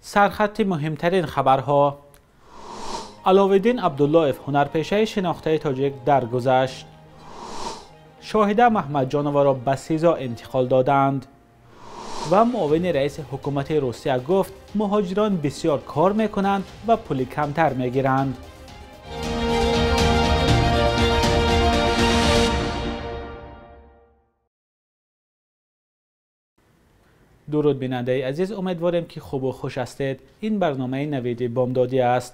Сархати муҳимтарин хабарҳо. Аловиддин Абдуллоев, ҳунарпешаи шинохтаи тоҷик, даргузашт. Шоҳида Маҳмадҷоноваро ба СИЗО интиқол доданд. Ва муовини раиси ҳукумати Русия гуфт, муҳоҷирон бисёр кор мекунанд ва пули камтар мегиранд. Дуруд бинандаи азиз, умедворем ки хубу хуш ҳастед. Ин барномаи навиди бомдодӣ аст.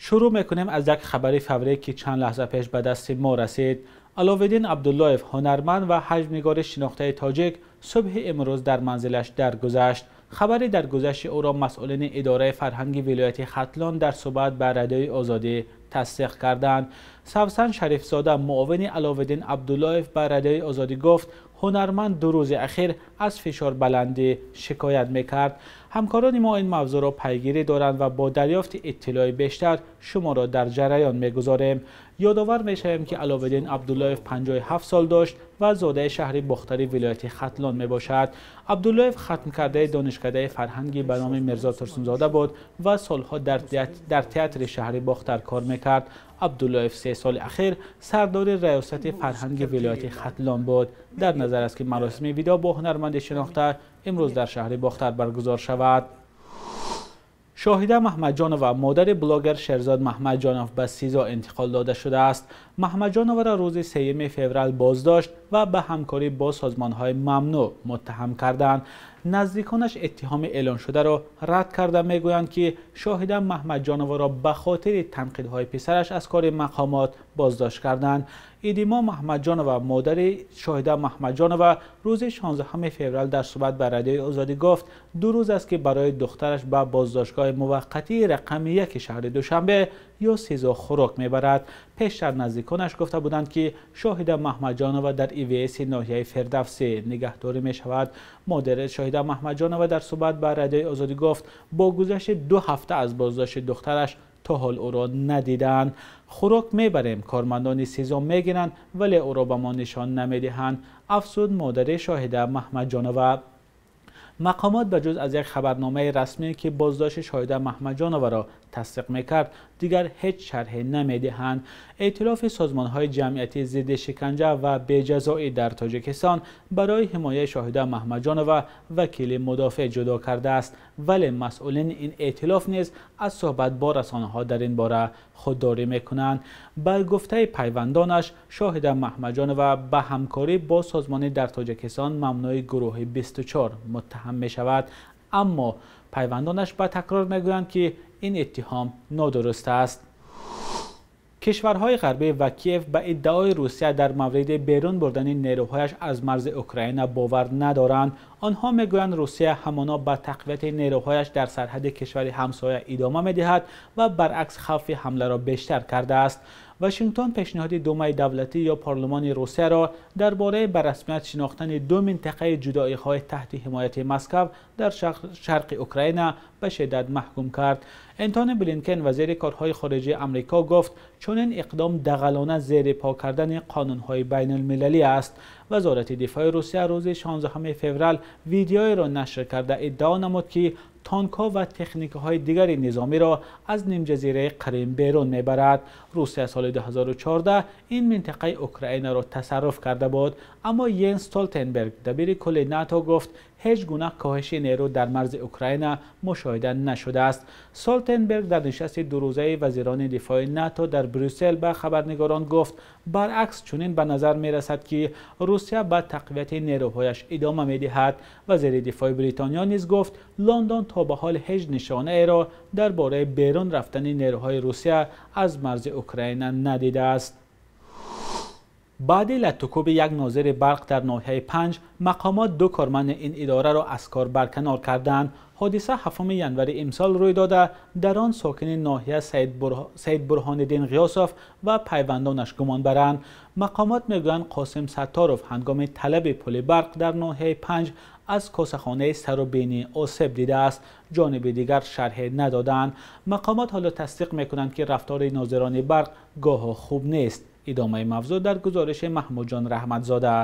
Шурӯъ мекунем аз як хабари фаврӣ, ки чанд лаҳза пеш ба дасти мо расид. Аловиддин Абдуллоев, ҳунарманд ва ҳаҷвнигори шинохтаи тоҷик, субҳи имрӯз дар манзилаш даргузашт. Хабари даргузашти ӯро масъулини идораи фарҳанги вилояти Хатлон дар суҳбат ба Радиои Озодӣ тасдиқ карданд. Савсан Шарифзода, муовини Аловиддин Абдуллоев, ба Радиои Озодӣ гуфт, ҳунарманд ду рӯзи ахир аз фишорбаландӣ шикоят мекард. Ҳамкорони мо ин мавзӯъро пайгирӣ доранд ва бо дарёфти иттилои бештар шуморо дар ҷараён мегузорем. Ёдовар мешавем, ки Аловиддин Абдуллоев 57 сол дошт ва зодаи шаҳри Бохтари вилояти Хатлон мебошад. Абдуллоев хатмкардаи донишкадаи фарҳангӣ ба номи Мирзо Турсунзода буд ва солҳо дар театри шаҳри Бохтар кор мекард. Абдуллоев 3 соли ахир сардори раёсати фарҳанги вилояти Хатлон буд. Дар назар аст, ки маросими видоъ бо ҳунарманди шинохта имрӯз дар шаҳри Бохтар баргузор шавад. Шоҳида Маҳмадҷонова, модари блогер Шерзод Маҳмадҷонов, ба СИЗО интиқол дода шудааст. Маҳмадҷоноваро рӯзи 3 феврал боздошт ва ба ҳамкорӣ бо созмонҳои мамнӯъ муттаҳам карданд. Наздиконаш иттиҳоми эълоншударо рад карда мегӯянд, ки Шоҳида Маҳмадҷоноваро ба хотири танқидҳои писараш аз кори мақомот боздошт карданд. Идимо Маҳмадҷонова, модари Шоҳида Маҳмадҷонова, рӯзи 16 феврал дар суҳбат ба Радиои Озодӣ гуфт, 2 рӯз аст, ки барои духтараш ба боздоштгоҳи муваққатии рақами 1 шаҳри Душанбе ё СИЗО хӯрок мебарад. Пештар наздиконаш гуфта буданд, ки Шоҳида Маҳмадҷонова дар ИВС ноҳияи Фирдавсӣ нигаҳдорӣ мешавад. Модари Шоҳида Маҳмадҷонова дар суҳбат ба Радиои Озодӣ гуфт, бо гузашти 2 ҳафта аз боздошти духтараш то ҳол ӯро надиданд. Хӯрок мебарем, кормандони СИЗО мегиранд, вале ӯро ба мо нишон намедиҳанд, афзуд модари Шоҳида Маҳмадҷонова. Мақомот ба ҷуз аз як хабарномаи расмӣ, ки боздошти Шоҳида Маҳмадҷоноваро тасдиқ мекард, дигар ҳеҷ шарҳе намедиҳанд. Эътилофи созмонҳои ҷамъиятӣ зидди шиканҷа ва беҷазоӣ дар Тоҷикистон барои ҳимояи Шоҳида Маҳмадҷонова вакили мудофеъ ҷудо кардааст, вале масъулини ин эътилоф низ аз суҳбат бо расонаҳо дар ин бора худдорӣ мекунанд. Ба гуфтаи пайвандонаш, Шоҳида Маҳмадҷонова ба ҳамкорӣ бо созмони дар Тоҷикистон мамнӯи гурӯҳи 24 муттаҳам мешавад, аммо пайвандонаш ба такрор мегӯянд, ки ин иттиҳом нодуруст аст. Кишварҳои ғарбӣ ва Киев ба иддаои Русия дар мавриди берун бурдани нерӯҳояш аз марзи Украина бовар надоранд. Онҳо мегӯянд, Русия ҳамоно ба тақвияти нерӯҳояш дар сарҳади кишвари ҳамсоя идома медиҳад ва баръакс хавфи ҳамларо бештар кардааст. Вашингтон пешниҳоди Думаи давлатӣ ё парлумони Русияро дар бораи ба расмият шинохтани 2 минтақаи ҷудоиҳои таҳти ҳимояти Москав дар шарқи Украина ба шиддат маҳкум кард. Энтони Блинкен, вазири корҳои хориҷии Амрико, гуфт, чунин иқдом дағалона зери по кардани қонунҳои байналмилалӣ аст. Вазорати дифои Русия рӯзи 16 феврал видеоеро нашр карда иддао намуд, ки танкҳо ва техникаҳои дигари низомиро аз нимҷазираи Қрим берун мебарад. Русия соли 2014 ин минтақаи Украинаро тасарруф карда буд, аммо Йенс Столтенберг, дабири кулли НАТО, гуфт, ҳеҷ гуна коҳиши нерӯ дар марзи Украина мушоҳида нашудааст. Столтенберг дар нишасти дурӯзаи вазирони дифои НАТО дар Брюссел ба хабарнигорон гуфт, баръакс чунин ба назар мерасад, ки Русия ба тақвияти нерӯҳояш идома медиҳад. Вазири дифои Бритониё низ гуфт, Лондон то ба ҳол ҳеҷ нишонаеро дар бораи берун рафтани нерӯҳои Русия аз марзи Украина надидааст. Баъди латтукӯби як нозири барқ дар ноҳияи 5, мақомот 2 корманди ин идораро аз кор барканор карданд. Ҳодиса 7 январи имсол рӯй дода, дар он сокини ноҳия Саид Бурҳониддин Ғиёсов ва пайвандонаш гумон баранд. Мақомот мегӯянд, Қосим Сатторов ҳангоми талаби пули барқ дар ноҳияи 5 аз косахонаи сару бинӣ осеб дидааст. Ҷониби дигар шарҳе надоданд. Мақомот ҳоло тасдиқ мекунанд, ки рафтори нозирони барқ гоҳо хуб нест. Идомаи мавзӯъ дар гузориши Маҳмудҷон Раҳматзода.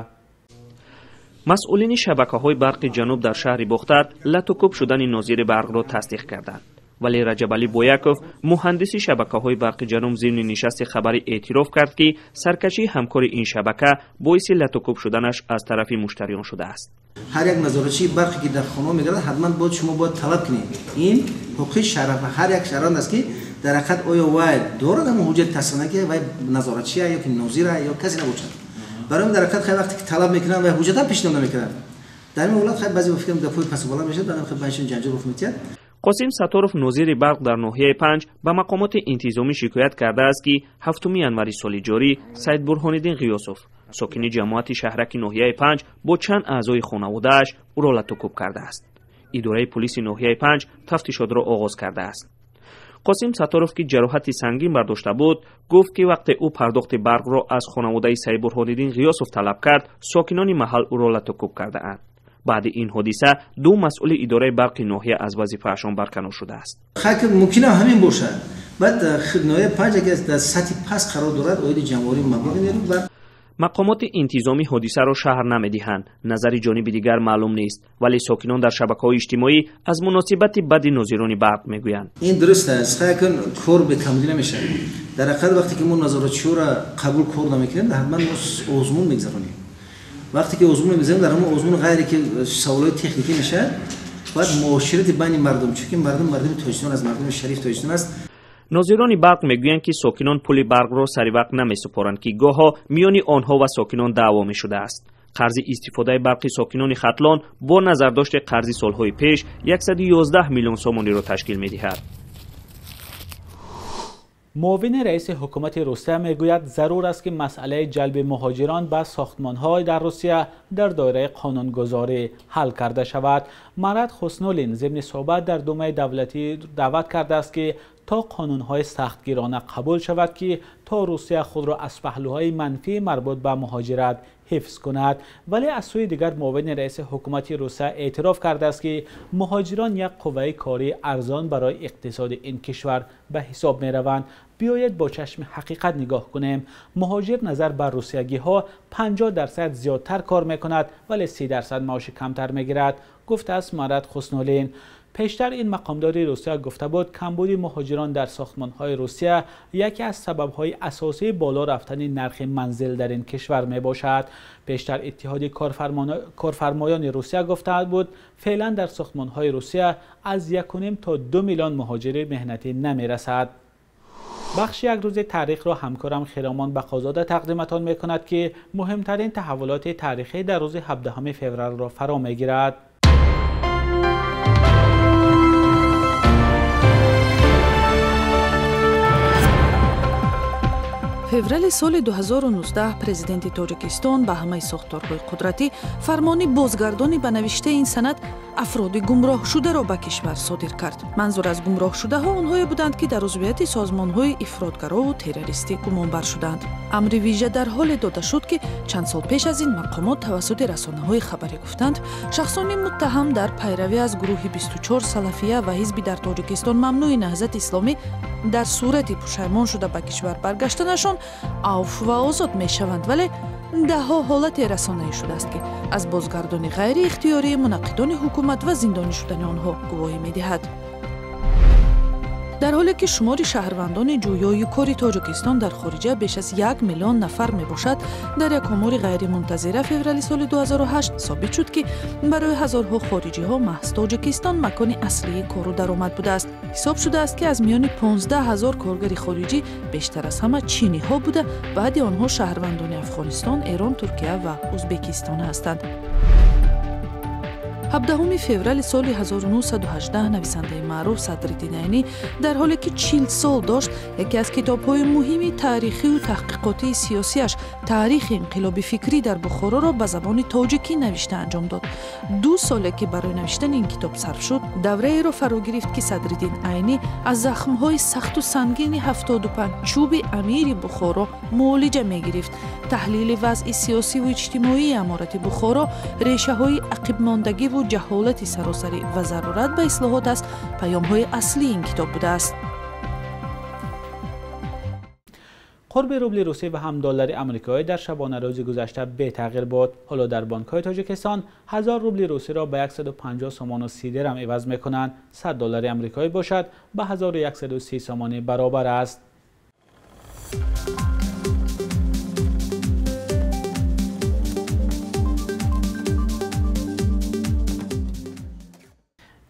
Масъулини шабакаҳои барқи ҷануб дар шаҳри Бохтар лату кӯб шудани нозири барқро тасдиқ карданд. Вале Раҷабалӣ Бояков, муҳандиси шабакаҳои барқи ҷануб, зимни нишасти хабарӣ эътироф кард, ки саркашии ҳамкори ин шабака боиси лату кӯб шуданаш аз тарафи муштариён шудааст. Ҳар як назоратчии барқе ки дар хона мегардад, ҳатман бояд шумо бояд талаб кунед. Ин ҳуқуқи шараф ҳар як шаҳрванд аст, ки дар ҳақиқат оё вай дорад ҳамон ҳуҷҷати тасдиқкунанда, ки вай назоратчия ё ки нозира ё касе набошад. Барои ин дар ҳақиқат хеле вақте ки талаб мекунанд ва ҳуҷҷат ҳам пешниҳод намекунанд, дар ин ҳолат хеле баъзе фикр гапҳои пасу бала мешавад, баъдам хеле байнашон ҷанҷол рух медиҳад. Қосим Сатторов, нозири барқ дар ноҳияи Панҷ, ба мақомоти интизомӣ шикоят кардааст, ки 7 январи соли ҷорӣ Саид Бурҳониддин Ғиёсов, сокини ҷамоати шаҳраки ноҳияи Панҷ, бо чанд аъзои хонаводааш ӯро латукӯб кардааст. Идораи пулиси ноҳияи Панҷ тафтишотро оғоз кардааст. Қосим Сатторов, ки ҷароҳати сангин бардошта буд, гуфт, ки вақте ӯ пардохти барқро аз хонаводаи Саид Бурҳониддин Ғиёсов талаб кард, сокинони маҳал ӯро латукӯб кардаанд. Баъди ин ҳодиса ду масъули идораи барқи ноҳия аз вазифаашон барканор шудааст. Хайр, мумкин ҳамин бошад. Баъд ноҳияи Панҷ яке аз дар сатҳи паст қарор дорад оиди ҷамъоварии маблағи нерӯ барқ. Мақомоти интизомӣ ҳодисаро шаҳр намедиҳанд. Назари ҷониби дигар маълум нест, вале сокинон дар шабакаҳои иҷтимоӣ аз муносибати бади нозирони барқ мегӯянд. Ин дуруст аст. Хайр, кор бекамдӣ намешавад. Дар ҳақиқат вақте ки мо назоратчиҳоро қабул кор намекунем, ҳатман мо озмун мегузаронем. Вақте ки озмун мегузарем, дар ҳамон озмун ғайре ки саволҳои техникӣ мешавад, бояд муоширати байни мардум, чунки мардум мардуми Тоҷикистон аст, мардуми шариф Тоҷикистон аст. Нозирони барқ мегӯянд, ки сокинон пули барқро сари вақт намесупоранд, ки гоҳо миёни онҳо ва сокинон даъво мешудааст. Қарзи истифодаи барқи сокинони Хатлон бо назардошти қарзи солҳои пеш 111 миллион сомониро ташкил медиҳад. Муовини раиси ҳукумати Русия мегӯяд, зарур аст, ки масъалаи ҷалби муҳоҷирон ба сохтмонҳо дар Русия дар доираи қонунгузорӣ ҳал карда шавад. Марат Хуснуллин зимни суҳбат дар Думаи давлатӣ даъват кардааст, ки то қонунҳои сахтгирона қабул шавад, ки то Русия худро аз паҳлӯҳои манфии марбут ба муҳоҷират ҳифз кунад. Вале аз сӯи дигар муовини раиси ҳукумати Русия эътироф кардааст, ки муҳоҷирон як қувваи кории арзон барои иқтисоди ин кишвар ба ҳисоб мераванд. Биёед бо чашми ҳақиқат нигоҳ кунем. Муҳоҷир назар ба русиягиҳо 50% зиёдтар кор мекунад, вале 30% маоши камтар мегирад, гуфтааст Марат Хуснуллин. Пештар ин мақомдори Русия гуфта буд, камбуди муҳоҷирон дар сохтмонҳои Русия яке аз сабабҳои асосии боло рафтани нархи манзил дар ин кишвар мебошад. Пештар Иттиҳоди корфармоёни Русия гуфта буд, феълан дар сохтмонҳои Русия аз 1.5 то 2 миллион муҳоҷири меҳнатӣ намерасад. Бахши як рӯзи таърихро ҳамкорам Хиромон Бақозода тақдиматон мекунад, ки муҳимтарин таҳаввулоти таърихӣ дар рӯзи 17 февралро фаро мегирад. Феврали соли 2019 президенти Тоҷикистон ба ҳамаи сохторҳои қудратӣ фармони бозгардонӣ ба навиштаи ин санад афроди гумроҳшударо ба кишвар содир кард. Манзур аз гумроҳшудаҳо онҳое буданд, ки дар узвияти созмонҳои ифротгарову террористӣ гумонбар шуданд. Амри вижа дар ҳоле дода шуд, ки чанд сол пеш аз ин мақомот тавассути расонаҳои хабарӣ гуфтанд, шахсони муттаҳам дар пайравӣ аз гурӯҳи 24 салафия ва ҳизби дар Тоҷикистон мамнӯи Наҳзати исломӣ дар сурати пушаймон шуда ба кишвар баргаштанашон авф ва озод мешаванд, вале даҳҳо ҳолате расонаӣ шудааст, ки аз бозгардони ғайриихтиёрии мунаққидони ҳукумат ва зиндонӣ шудани онҳо гувоҳӣ медиҳад. Дар ҳоле ки шумори шаҳрвандони ҷӯёи кори Тоҷикистон дар хориҷа беш аз 1 миллион нафар мебошад, дар як омори ғайримунтазира феврали соли 2008 собит шуд, ки барои ҳазорҳо хориҷиҳо маҳз Тоҷикистон макони аслии кору даромад будааст. Ҳисоб шудааст, ки аз миёни 15 ҳазор коргари хориҷӣ бештар аз ҳама чиниҳо буда, баъди онҳо шаҳрвандони Афғонистон, Эрон, Туркия ва Ӯзбекистон ҳастанд. 17 феврали соли 1918 нависандаи маъруф Садриддин Айнӣ дар ҳоле ки 40 сол дошт, яке аз китобҳои муҳими таърихию таҳқиқотии сиёсиаш «Таърихи инқилоби фикрӣ дар Бухороро» ба забони тоҷикӣ навишта анҷом дод. 2 соле ки барои навиштани ин китоб сарф шуд, давраеро фаро гирифт, ки Садриддин Айнӣ аз захмҳои сахту сангини 75 чӯби амири Бухоро муолиҷа мегирифт. Таҳлили вазъи сиёсиву иҷтимоии аморати Бухоро, решаҳои ақибмондагиву ҷаҳолати саросарӣ ва зарурат ба ислоҳот аст паёмҳои аслии ин китоб будааст. Қурби рубли русӣ ва ҳам доллари амрикоӣ дар шабонарӯзи гузашта бетағйир буд. Ҳоло дар бонкҳои Тоҷикистон 1000 рубли русиро ба 150 сомону 30 дирам иваз мекунанд. 100 доллари амрикоӣ бошад ба 1130 сомонӣ баробар аст.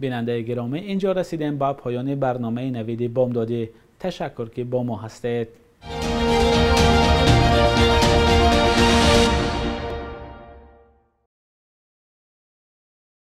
Бинандаи гиромӣ, инҷо расидем ба поёни барномаи Навиди Бомдодӣ. Ташаккур, ки бо мо ҳастед.